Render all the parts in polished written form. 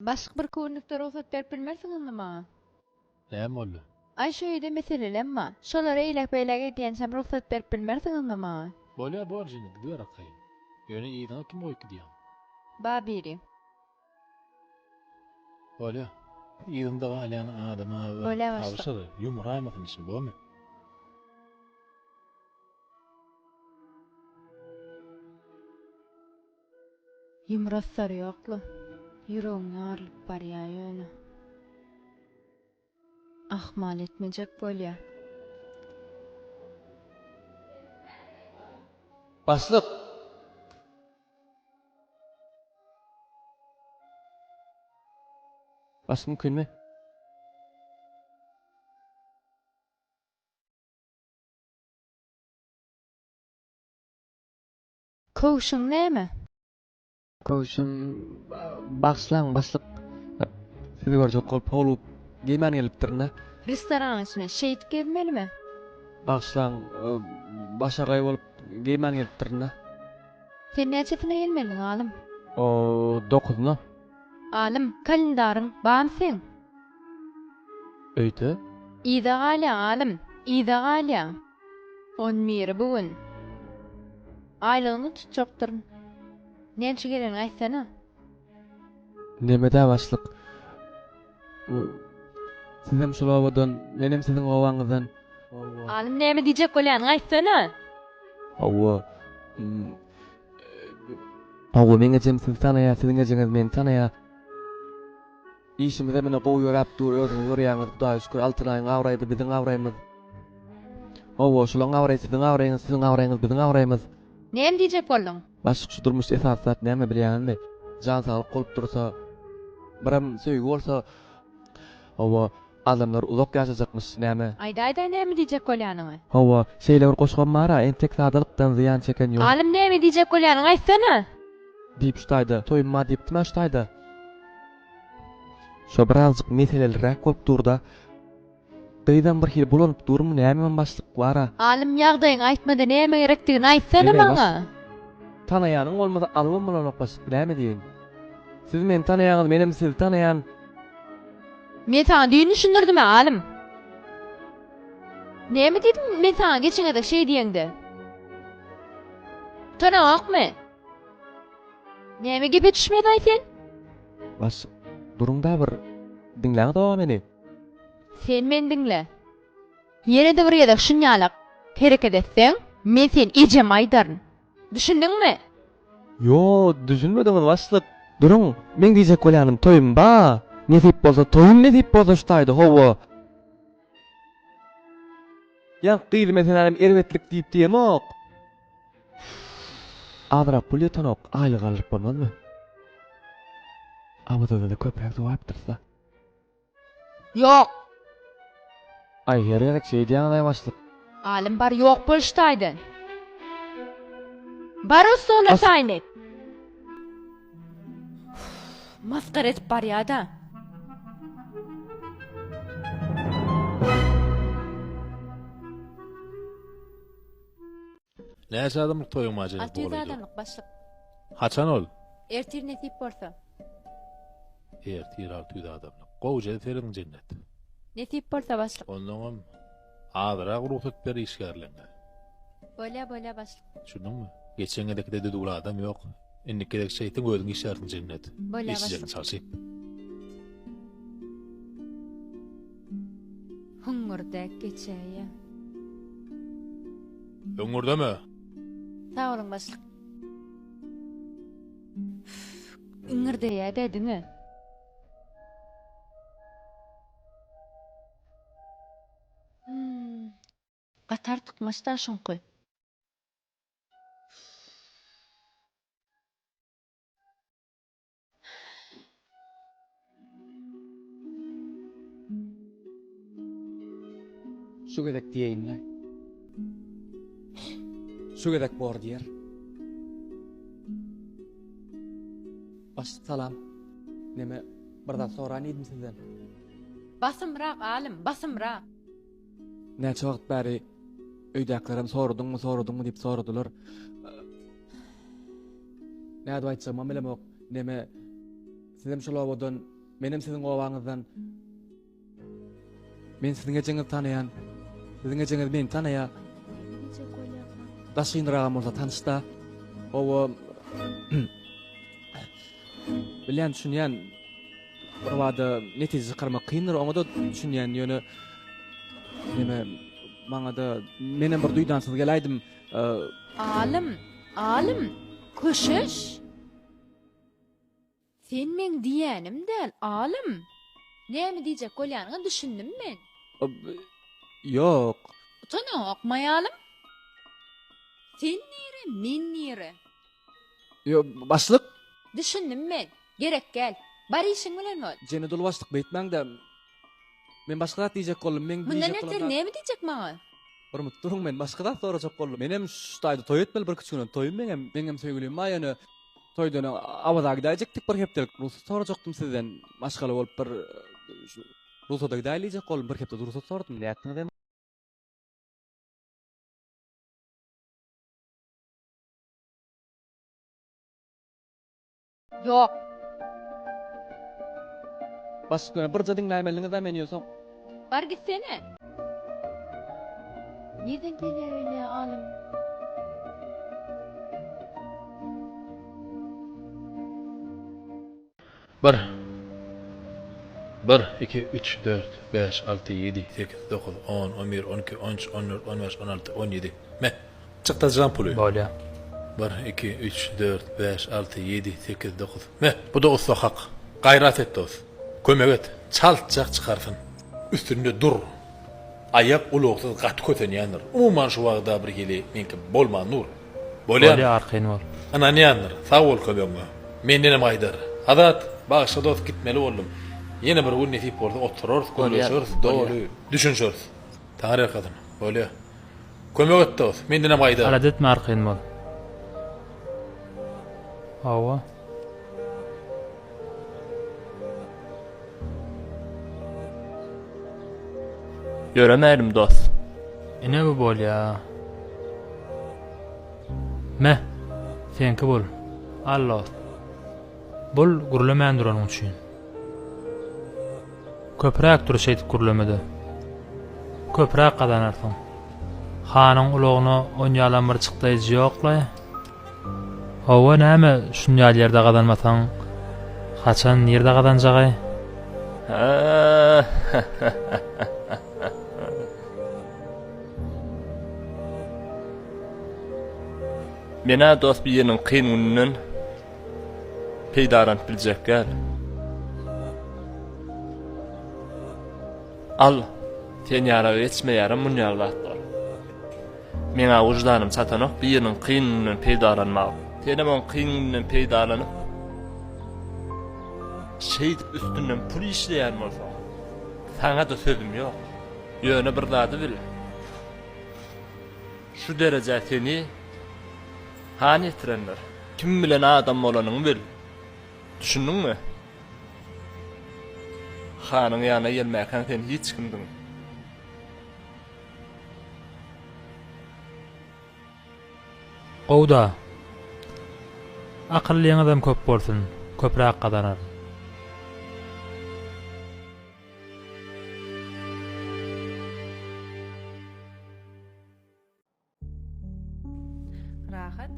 Başlyk birki günlükde rugsat berip bilmersiňizmi maňa? Näme boldy? Aý şu öýde meselelem bar. Şolary eýläk-beýläk edýänçäm rugsat berip bilmersiňizmi maňa? Bolýar bor Jennet gidiber arkaýyn. Ýöne yzyňa kim goýup gidýäň? Bar biri. Bolýar. Yzyňda galýan adama bir Bolýar başlyk. tabşyr, ýumraýmasyn içini bormy? Ýumrasar ýokla. Ýüregiň ýarylyp barýar ýöne. Ahmal etmejek bolýa. Başlyk! Başlyk mümkinmi? Köwşüň näme? Köwşüm, bagyşlaň, başlyk. Sizi görjek bolup howlugyp geýmän gelipdirin-dä. Restoranyň içinde şeýdip gezmelimi? Bagyşlaň, başagaý bolup geýmän gelipdirin-dä. Sen näçesine gelmelidiň, alym? O, dokuzyna. Alym, kalendaryň barmy seň? Öýde. Yza galýaň, alym, yza galýaň. On biri bu gün. Aýlygyny tutjakdyryn. Näme üçin geleniňi aýtsana. Nemedä başlyk. Sizem şol obadan, menem siziň obaňyzdan. Alym näme diýjek bolýanyňy aýtsana. Hawa. Hawa, meň ejem sizi tanaýar, siziň ejeňiz meni tanaýar. Işimizem ine gowy ýöräp dur, özüňiz görýäňiz, Hudaýa şükür, Altynaýyň abraýy-da biziň abraýymyz. Hawa, şolaň abraýy siziň abraýyňyz, siziň abraýyňyz biziň abraýymyz. Näme diýjek bolduň? Başlyk şu durmuşda esasy zat näme bilýäňizmi? Jan saglyk bolup dursa, birem söýgi bolsa, hawa, adamlar uzak ýaşajakmyş, näme? Aýdaýda näme diýjek bolýanyňy? Hawa, şeýle bir goşgam bar-a, entek sadalykdan zyýan çeken ýok. Alym näme diýjek bolýanyňy aýtsana? Diýip şu taýda, toýum bar diýipdim-ä şu taýda. Şo birazjyk meseleliräk bolup dur-da. Gyzam bir hili bulanyp durmy nämemi başlyk bar-a. Alym ýagdaýyňy aýtmada näme gerekdigini aýtsana maňa. Tanaýanyň bolmasa alybam bolanok başlyk näme diýeýin. Siz meni tanaýaňyz menem sizi tanaýan. Men saňa düýn düşündirdim-ä alym. Näme diýdim men saňa geçen gezek şeý diýeňde. Utanaňokmy? Näme gepe düşmediň-aý sen? Başlyk, duruň-da bir, diňläňiz-ow meni. Sen meni diňle. Ýene-de bir gezek şunýalak hereket etseň, men seni ejeme aýdaryn. Düşündiňmi? Ýo, düşünmediňiz, başlyk. Duruň, meň diýjek bolýanym toýum ba. Nesip bolsa, toýum nesip bolsa şu taýda, hawa. Ýaňky gyzy men senänem erbetlik diýip diýemok. Azrak pul ýetenok, aýlyk aldyryp bolmazmy? Awazada-da köpräk sowaýypdyrys-la. Ýok! Aý, her gezek şeýdýäňiz-aý başlyk. Alym bar ýok bol şu taýdan. Bar o stola taýyn et. Masgara edip barýada. Näçe adamlyk toýuň bar Jennet 600 golaýda? adamlyk başlyk. Haçan ol? Ertir nesip bolsa. Ertir 600 adamlyk. Gowja serediň Jennet. Nesip bolsa başlyk. Onnoňam azyrak rugsat ber işgärleňe. Bolýa bolýa başlyk. Düşündiňmi? Geçen gezekde düzüwli adam ýok. Indiki gezek şeýtseň özüň işlärsiň Jennet. Bolýa Işjegiňi başlyk. çalşyp. Hüňňürdäp geçäýýä. Hüňňürdeme! Sag boluň başlyk. Üf, iňňirdeýä-dä diňe. Hum, gaty artykmaç-da şuňky. Şu gezek diýeýin-le. Şu gezek bor diýer. Başlyk salam. Neme bir zat soraýyn diýdim sizden. Basymrak alym, basymrak. Näçe wagt bäri öýdäkilerem soradyňmy, soradyňmy diýip soradylar. Nädip aýtjagymam bilemok. Neme? Sizem şol obadan, menem siziň obaňyzdan. Men siziň ejeňizi tanaýan. Siziň ejeňiz meni tanaýar. Näme diýjek bolýarkaň? Daşgynragam bolsa tanyş-da. Hawa. Bilýän, düşünýän. Birbada netije çykarmak kyndyr, oňa-da düşünýän, ýöne neme maňa-da menem bir duýdansyz geläýdim. Alym, alym, köşeş. Sen meň diýýänim däl, alym. Näme diýjek bolýanyňa düşündim men. Ýok. Utanaňokmaý, alym? Sen nire, men nire? Ýok, başlyk. Düşündim men. Gerek däl. Bar işiň bilen bol. Jene dul başlyk beýtmäň-dä. Men başga zat diýjek boldum. Meň Mundan diýjek beter bolan zat. näme diýjek maňa? Bir minut duruň men başga zat sorajak boldum. Menem şu taýda toý etmeli birküç günden toýum meňem. Meňem söýgülim bar ýöne toýdan öň Awaza gidäýjekdik bir hepdelik. Rugsat sorajakdym sizden. Maşgala bolup bir şu rugsada gidäýeli diýjek boldum. Bir hepde rugsat soradym. Nätdiňiz indi? Ýok. Başlyk ýöne birje diňläýmeliňiz-ä meni ýogsam. Bar gitsene. Nirden gelýär öýle alym? Bir. Bir, iki, üç, dört, bäş, alty, ýedi, sekiz, dokuz, on, on bir, on iki, on üç, on dört, on bäş, on alty, on ýedi. Me, çykdajylaň puly. Bolýa. Bir, iki, üç, dört, bäş, alty, ýedi, sekiz, dokuz. Me, bu-da ussa hak. Gaýrat et, dost. Kömek et. Çaltjak çykarsyn. Üstünde dur. Aýak ulagsyz gaty kösenýändir. Umuman şu wagda bir hili meňki bolman dur. Bolýamy? Bolýa arkaýyn bol. Ynanýandyr. Sag bol kömegiňe. Mendenem aýdar. Azat, bagyşla dost gitmeli boldum. Ýene bir gün nesip bolsa oturarys, gürleşeris, doly düşünşeris. Taňryýalkasyn. Bolýa. Kömek et dost. Mendenem aýdar. Alada etme arkaýyn bol. Hawa. Ýöremäýlim dost. Ine bu bolýa. Me, seňki bul. Al dost. Bul gürlemän duranyň üçin. Köpräk dur şeýdip gürlemede. Köpräk gazanarsyň. Hanyň ulagyna onýalam bir çykdaýjy ýok-laý. Hawa näme şunýaly ýerde gazanmasaň haçan nirde gazanjagaý. Menä dost biriniň kyn gününden peýdalanyp biljek däl. Al, sen ýala geçmeýärem munýaly zatlar. Meňä wyždanym çatanok biriniň kyn gününden peýdalanmaga. Senem oň kyn gününden peýdalanyp, şeýdip üstünden pul işleýän bolsaň, saňa-da sözüm ýok. Ýöne bir zady bil, şu derejä seni han ýetirendir. Kim bilen adam bolanyňy bil. Düşündiňmi? Hanyň ýanyna gelmäkäň sen hiç kimdiň. Gowda. Akyllyňyzam köp bolsun, köpräk gazanaryn. Rahat.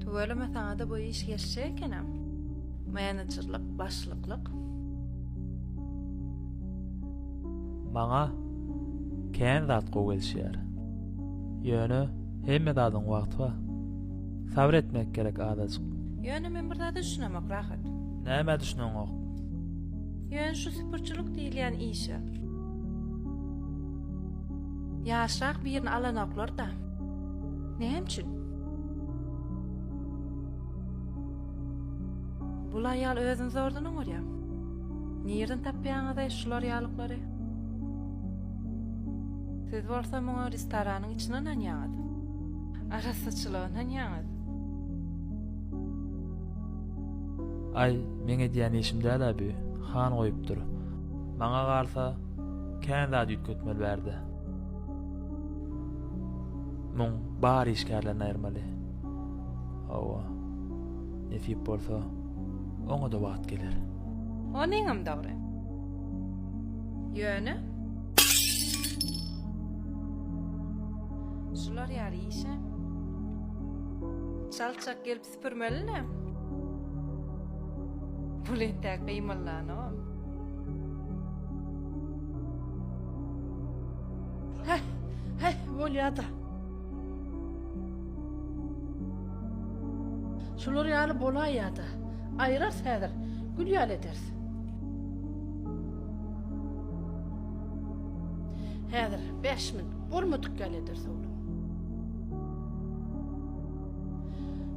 Tüweleme saňada bu iş geçjek ekenem. Menejerlik, başlyklyk. Maňa kän zat gowy gelişýär. Ýöne hemme zadyň wagty bar. Sabyr etmek gerek azajyk. Ýöne men bir zada düşünemok Rahat. Nämä düşüneňok? Ýöne şu süpürçilik diýilýän işe. Ýaşrak birini alanoklar-da. Näme üçin? Bul aýal özüni zordan oňarýar. Nirden tapýaňyz-aý şular ýalyklary? Siz bolsa muňa restoranyň içini ynanýaňyz. Arassaçylygy ynanýaňyz. Aý, meň edýän işim däl-ä bü. Han goýupdyr. Maňa galsa, kän zat üýtgetmeli bärde. Muň bar işgärlerini aýyrmaly. Hawa. Nesip bolsa. Oňa-da wagt geler. Onyňam dogry. Ýöne. Şular ýaly işe çaltjak gelip süpürmeli-le. Bul entäk gymyldanogam. Heh, heh, bolýa-da. Şular ýaly bolaýýa-da. Aýyrarys häzir, gül ýaly ederis. Häzir 5000 bolmadyk ýaly ederis oglum.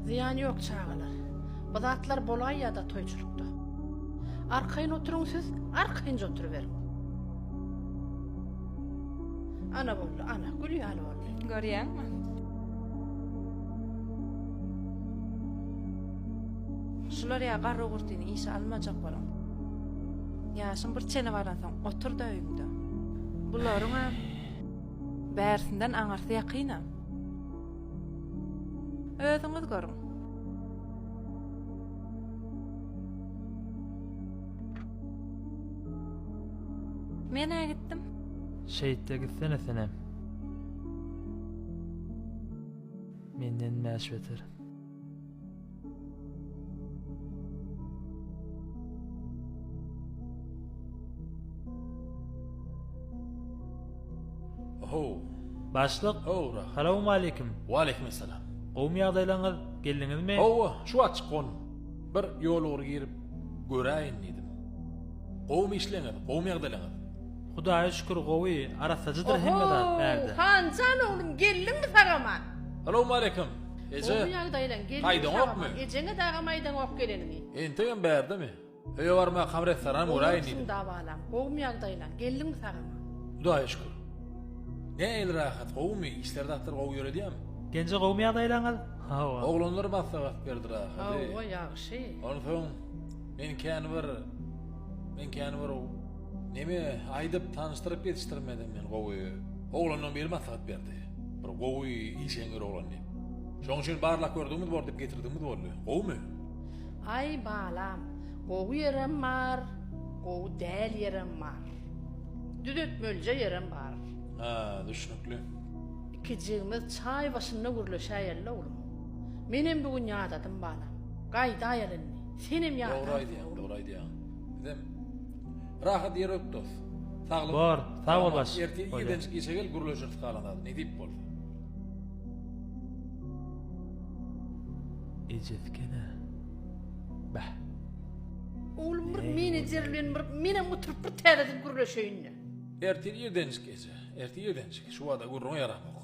Zyýany ýok çagalar. Bu zatlar bolaýýa-da toýçulykda. Arkaýyn oturyň siz, arkaýynja oturyberiň. Ana boldy, ana, gül ýaly boldy. Görýäňmi? Şular ýa garry gurtyny işe almajak boluň. Ýaşyň bir çene baransoň otur-da öýüňde. Bularyň-a bärsinden aňyrsy ýakyn-a. Özüňiz görüň. Men-ä gitdim. Şeýtde gitsene senem. Menden bäş beter. How. Başlyk. How, Rahat. Salowmaleýkim. Waleýkim essalam. Gowumy ýagdaýlaryňyz? Geldiňizmi? Hawa, şu wagtjyk gondum. Bir ýol ugry girip göräýin diýdim. Gowumy işleňiz, gowumy ýagdaýlaňyz? Hudaýa şükür gowy, arassajydyr hemme zat bärde. Oho, Hanjan oglum geldiňmi sag-aman? Salowmaleýkim, eje. Gowy ýagdaýlaň, geldiňmi Gaýdaňokmy? sag-aman? Ejeňe dagam aýdaňok geleniňi. Entegem bärdemi? Öýe barmakam restoran göräýin diýdim. Gowusyň-da balam, gowumy ýagdaýlaň, geldiňmi sag-aman? Hudaýa şükür. Nähili rahat, gowumy, işler zatlar gowy ýöredýämi? Genje gowumy ýagdaýlaňyz? Hawa. Oglanlar maslahat berdi Rahady. Hawa, ýagşy. Onsoň men kän bir men kän bir neme aýdyp tanyşdyryp ýetişdirmedim men gowy. Oglanlaryň biri maslahat berdi. Bir gowy işeňňir oglan diýip. Şoň üçin barlap gördügimiz bor diýip getirdigimiz boldy. Gowumy? Aý balam, gowy ýerem bar, gowy däl ýerem bar. Düzetmelije ýerem bar. Ha, düşnükli. Ikijigimiz çaý başynda gürleşäýeli oglum. Menem bu gün ýadadym balam. Gaýdaýaly indi. Senem Dogry ýadarsyň aýdýaň, oglum. dogry aýdýaň. Bizem rahat ýer öp dos. Saglyk. Bor, sag bol baş. Ertir Bolýar. irdenjik işe gel gürleşeris galan zady nesip bolsa. Ejesi eken-ä. Bäh. Oglum bir menejer bilen bir menem oturyp bir täzeden gürleşeýin-de. Ertir irdenjik eje, ertir irdenjik. Şu wada gürrüňe ýaramok.